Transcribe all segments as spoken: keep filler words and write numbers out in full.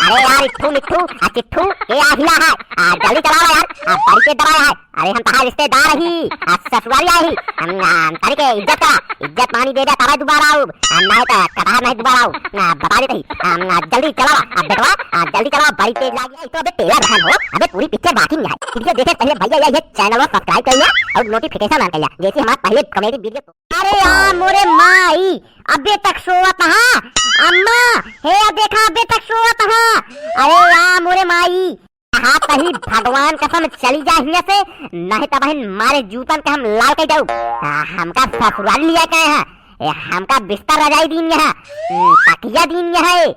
अरे यार, इट्ठू मिट्ठू, आ चिट्ठू, के आहिला है? आ, जल्दी चलावा यार, आ, बड़ी तेज दबाया है। अरे हम तहार रिश्तेदार ही, आ, ससुरारी आए ही। हम, आ, तनी के इज्जत करा, इज्जत पानी देबे तबे दुबारा आउब, आ, नहीं तो कतहा नहीं दुबारा आउब। आ, बता देते ही, आ, आ, जल्दी चलावा, आ, बेटवा, आ, जल्दी चलावा, बड़ी तेज लागी है। तो अबे टेलर रहन हो, अबे पूरी पिक्चर बाकी नहीं है। इनके देखे पहले भैया ये, ये चैनल को सब्सक्राइब कर लिया और नोटिफिकेशन ऑन कर लिया, जैसे हमारा पहले कॉमेडी वीडियो। अरे यार मोरे माई, अबे तक सोवत हा। अम्मा, हे या देखा, अबे तक सोवत हा। अरे यार मोरे माई, हाँ तही भगवान कसम चली जा हियाँ से, नहीं तब बहिन मारे जूतन के हम लाल कर जाऊ। आ, हमका ससुराल लिया के है, ए, हमका बिस्तर रजाई दीन यहाँ, हम्म, तकिया दीन यहाँ है।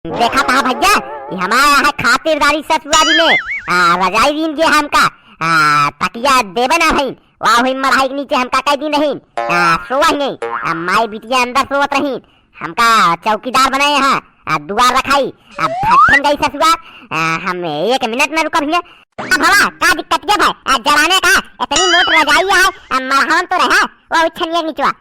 देखा था भैया, ये हमारा यहाँ खातिरदारी ससुरारी में, आ, रजाई दीन के हमका, आ, तकिया देबे ना भइन, वाह हुई मढ़ाई के नीचे हमका कई दिन रहीन, आ, सोवा ही नहीं, आ, माई बिटिया अंदर सोवत रहीन, हमका चौकीदार बनाए हैं, आ, दुआर रखाई, आ, भट्ठन गई ससुरार, आ, हम एक मिनट में रुकब हियाँ। आ, भला, का दिक्कत के भाई, आ, जलाने का, इतनी मोट रजाई है, आ, मढ़ावन तो रहा, वो उछनिया निचवा।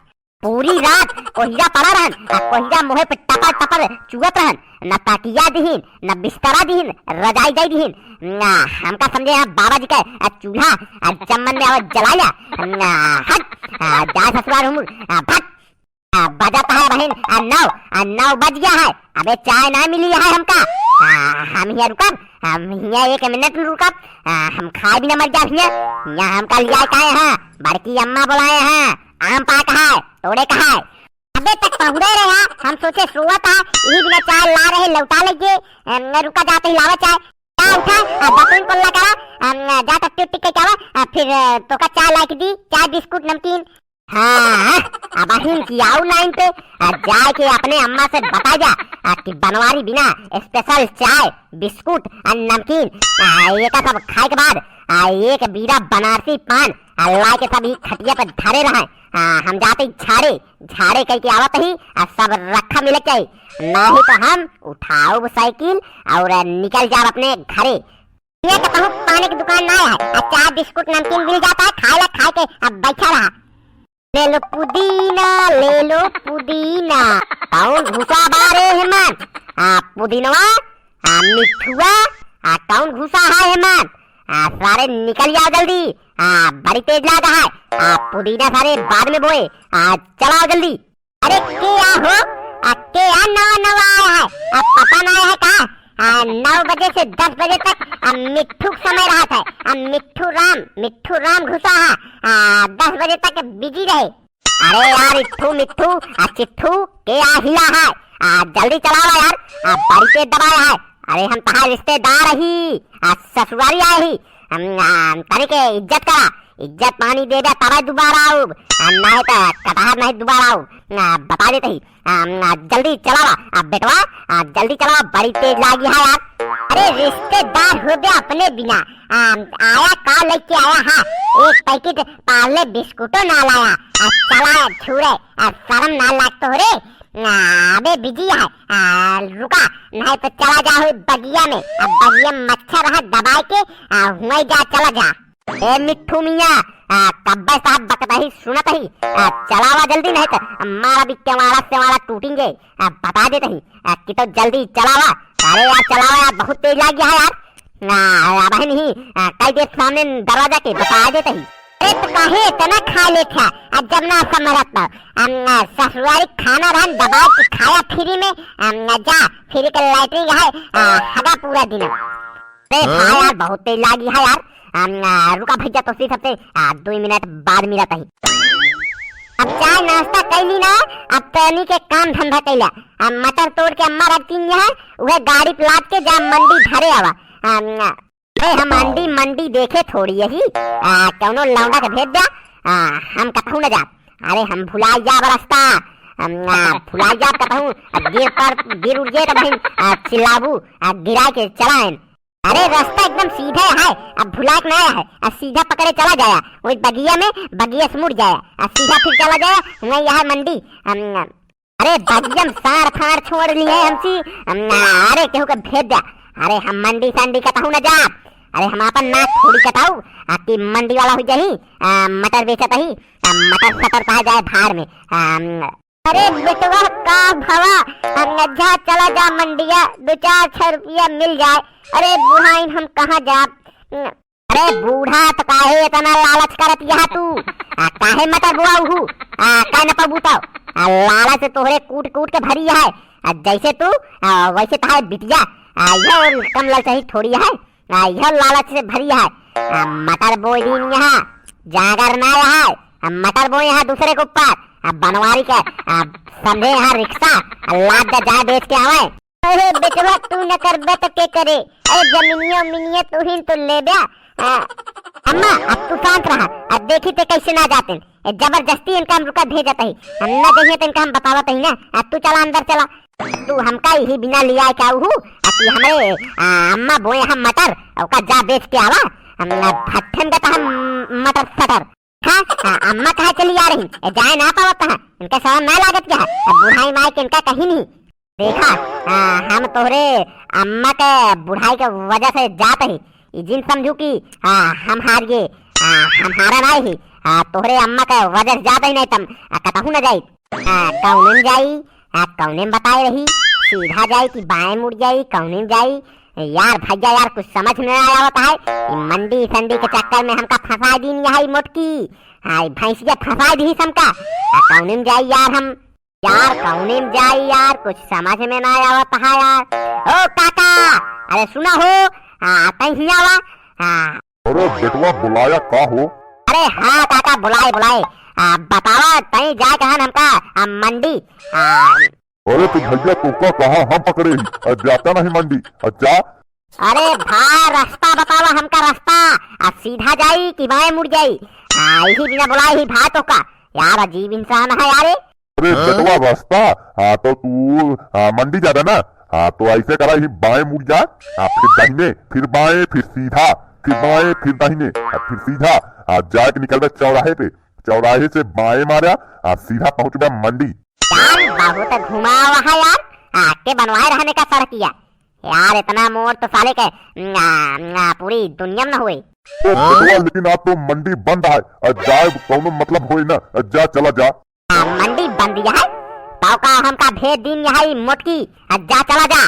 पूरी रात कोहिरा पड़ा रहन, आ कोहिरा मुँहे पे टपर टपर चुअत रहन, न तकिया दिहिन, न बिस्तरा दिहिन, रजाई दे दिहिन। ना, हमका समझे हैं बाबा जी के, आ, चूल्हा, आ, चम्मन में आवाज जला लिया। ना, हट, आ, जा ससुराल हूँ, आ, भट। आ, बजत है बहिन, आ, नौ, आ, नौ बज गया है, अबे चाय ना मिली है हमका। आ, हम हियाँ रुकब, हम हियाँ एक मिनट रुकब, आ, हम खाए बिना मर जाब हियाँ। यहाँ हमका लिया के आए हैं, बड़की अम्मा बुलाए हैं, आम पाक है, तोड़े का है। अबे तक पहुँचे रहे हैं, हम सोचे सोवत है, यही बिना चाय ला रहे, लौटा लेंगे, अम, रुका जाते ही लावा चाय। जा उठा, आ, दतुन कोल्ला करा, अम, जा तक टिक टिक के आवा, आ, फिर, आ, तोका चाय ला के दी, चाय बिस्कुट नमकीन। हाँ, अब बहिन की आऊ लाइन पे, आ, जाए के अपने अम्मा से बता जा, आ, कि बनवारी बिना स्पेशल चाय, बिस्कुट और नमकीन, आ, ये का सब खाए के बाद, आ, एक बीरा बनारसी पान, आ, लाए के सब ही खटिया पे धरे रहे। आ, हम जाते ही झाड़े, झाड़े कह के आवत ही, आ, सब रखा मिले के, नहीं तो हम उठाओ साइकिल और निकल जाब अपने घरे। ये तो कहूँ पानी की दुकान ना है, आ, चाय बिस्कुट नमकीन मिल जाता है, खाए ला खाए के अब बैठा रहा। ले लो पुदीना, ले लो पुदीना। कौन घुसा बा रे हेमंत? आ, पुदीनवा, आ, मिठुआ, आ, कौन घुसा है हेमंत? आ, सारे निकल जाओ जल्दी। आ, बड़ी तेज लाग है। आ, पुदीना सारे बाद में बोए। आ, चलाओ जल्दी। अरे के आ हो? आ, के आ नवा नवा आया है? आ, पता ना है का? आ, नौ बजे से दस बजे तक, आ, मिट्ठू का समय रहत है। आ, मिट्ठू राम, मिट्ठू राम घुसा है। आ, दस बजे तक बिजी रहे। अरे यार, इट्ठू मिट्ठू, आ, चिट्ठू, के आ हिला है? आ, जल्दी चलावा यार, आ, बड़ी तेज दबाया है। अरे हम तहार रिश्तेदार ही, आ, ससुरारी आए ही। हम, आ, तनी के इज्जत करा, इज्जत पानी देबे तबे दुबारा आउब, आ, नहीं तो कटहर नहीं दुबारा आउब। आ, बता देते ही, आ, आ, जल्दी चलावा, आ, बेटवा, आ, जल्दी चलावा, बड़ी तेज लागी है यार। अरे रिश्तेदार होबे अपने बिना, आ, आया का लेके आया है, एक पैकेट पार्ले बिस्कुटो ना लाया, आ, चला छुरे, आ, शर्म ना लागतो हो रे। आ, अबे बिजी है, आ, रुका, नहीं तो चला जा हो बगिया में, अब बगिया में मच्छर है दबाए के, आ, हुआई जा, चला जा। ए मिट्ठू मियाँ, आ, कब्बे साहब बकत ही सुनत ही, आ, चलावा जल्दी नहीं तो मारा भी केवाड़ा सेवाड़ा टूटेंगे, आ, बता देते ही, आ, कि तो जल्दी चलावा। अरे यार चलावा यार, बहुत तेज लाग गया है यार। आ, अब है नहीं, आ, कई देर सामने दरवाजा के बता देते ही। अरे तो काहे इतना खा लेत है? आ, जब ना समझत तो, हम, आ, ससुरारी खाना रहन दबा के खाया फ्री में, हम, जा फ्री के लैट्रिन है, आ, हगा पूरा दिन। अरे हाँ? हाँ यार, बहुत तेज लागी है यार। हम, आ, रुका भैया, तो फिर सबसे, आ, दो मिनट बाद मिलत ही। अब चाय नाश्ता कैली ना, अब तनी के काम धंधा कैला। आ, मटर तोड़ के अम्मा रख दी है, उहे गाड़ी पे लाद के जा मंडी धरे आवा। हम, अरे हम अंडी मंडी देखे थोड़ी यही, आ, कौनो लौंडा के भेज द्या, आ, हम कतहूँ न जाब। अरे हम भुलाई जाब रास्ता, हम, आ, भुलाई जाब कतहूँ, आ, गिर पर, गिर उड़ जाए तो बहिन, आ, चिल्लाबू, आ, गिराए के चलाएन। अरे रास्ता एकदम सीधे है, अब भुलाए के ना है, आ, सीधा पकड़े चला जाया, वही बगिया में, बगिया से मुड़ जाया, आ, सीधा फिर चला जाया, वही यहाँ मंडी, हम, अरे बगिया में सार फार छोड़ ली है हमसी, हम, अरे केहू के भेज द्या, अरे हम मंडी संडी कतहूँ न जाब, अरे हम आपन नाक थोड़ी कटाऊ, आ, कि मंडी वाला हो जाही, आ, मटर बेचत ही, आ, मटर सटर कहा जाए भाड़ में, आ, अरे बेटवा, का भवा, हम जा, चला जा मंडिया, दो चार सौ रुपया मिल जाए। अरे बुढ़ाइन, हम कहाँ जाब? अरे बूढ़ा तो काहे इतना लालच करत यहा तू? आ, काहे मटर बोआऊ हू? आ, काहे न पबू तो? आ, लालच से तोहरे कूट कूट के भरी है। आ, जैसे तू, आ, वैसे तहार बिटिया। आ, यह कम ललचही थोड़ी है। आ, यह लालच से भरी है। आ, मटर बोई दीन यहाँ, जागर ना यहाँ। आ, मटर बोई यहाँ दूसरे के ऊपर। आ, बनवारी के, आ, समझे यहाँ रिक्शा, आ, लाद दे जाए बेच के आवे। अरे बेटवा, तू न करबे तो के करे? अरे जमीनियो मिनियो तू ही तो लेबे। आ, अम्मा, अब तू शांत रहा। अब देखी ते कैसे ना जाते। ए, जबरदस्ती इनका हम रुका भेजत ही। हम ना जइहे तो इनका हम बतावत ही ना। अब तू चला अंदर चला। तू हमका यही बिना लिया क्या हू? अब कि हमरे, आ, अम्मा बोए हम मटर, ओका जा बेच के आवा। हम ना भट्ठन का तो हम मटर सटर। हाँ, हाँ, अम्मा कहाँ चली आ रही? ए, जाए ना पावत है। इनका शर्म ना लागत क्या है? अब बुढ़ाई माई के इनका कहीं नहीं। देखा, आ, हम तोहरे अम्मा के बुढ़ाई के वजह से जात ही। ई जिन समझू कि, आ, हम हार गए, आ, हम हारा नहीं ही। आ, तोहरे अम्मा के वजह से जात ही नहीं तम, आ, कतहू न जाई। आ, कौने में जाई? आ, कौने में बताए रही? सीधा जाई कि बाएं मुड़ जाई? कौने में जाई? यार भैया यार, कुछ समझ में ना आवत है। ई मंडी संडी के चक्कर में हमका फंसा दीन यहाँ ई मोटकी। हाँ, ई भैंसिया फंसा दी हमका। आ, कौने में जाई यार हम? यार, कौने में जाई यार, कुछ समझ में ना आवत है यार। ओ काका, अरे सुना हो, हाँ, तई हियाँ आवा। हाँ। अरे बेटवा, बुलाया का हो? अरे हाँ काका, बुलाए, बुलाए। आ, बतावा, तई जाए कहन हमका, आ, मंडी। आ, अरे तो भैया, तोका कहाँ हम पकड़े ही? आ, जाता नहीं मंडी। आ, जा। अरे भाई, रास्ता बतावा हमका, रास्ता। आ, सीधा जाई कि बाएं मुड़ जाई? आ, यही बिना बुलाए ही भाई तोका। यार, अजीब इंसान है यार ये। अरे हाँ? बेटवा, रास्ता, हाँ, तो तू, हाँ, मंडी जाबे ना, हाँ, तो ऐसे करा, ही बाएं मुड़ जा, हाँ, फिर दाहिने, फिर बाएं, फिर सीधा, फिर बाएं, फिर दाहिने, हाँ, फिर सीधा, हाँ, जाए के निकलबे चौराहे पे, चौराहे से बाएं मारा, हाँ, सीधा पहुँचबे मंडी। यार, बहुत घुमावा है यार, आके बनवाए रहने का सड़किया। यार, इतना मोड़ तो साले के, आ, आ, पूरी दुनिया में न होए। ओ बेटवा, लेकिन आज तो मंडी बंद है, आ, जाए कौनो मतलब होए ना, आ, जा, चला जा। आ, मंडी बंद है? तौ का हमका भेज दीन यहाँ ई मोटकी, आ, जा, चला जा।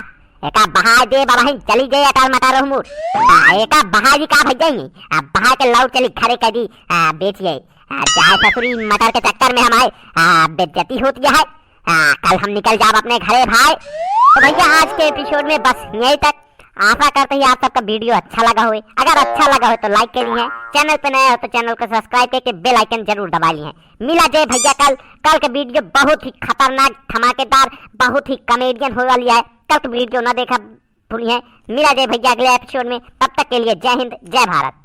एका बहाय दे बाबा ही, चली जाए अटार मटार मुड़। आ, एका बहाय जी का भैया ही, आ, बहाय के लौट चली घरे कह दी, आ, बेचिए। आ, जाए ससुरी मटर के चक्कर में हमारे, आ, बेइज्जती होती है। आ, कल हम निकल जाब अपने घरे भाई। तो भैया, आज के episode में बस यहीं तक। आशा करते हैं आप सबका video अच्छा लगा होए। अगर अच्छा लगा हो तो like कर लीजिए, channel पे नए हो तो channel को subscribe करके bell icon जरूर दबा लीजिए। मिला जाए भैया कल, कल का video बहुत ही खतरनाक, धमाकेदार, बहुत ही comedian होने वाली है। कल का video ना देखा भूलिए। मिला जाए भैया अगले episode में, तब तक के लिए जय हिंद, जय भारत।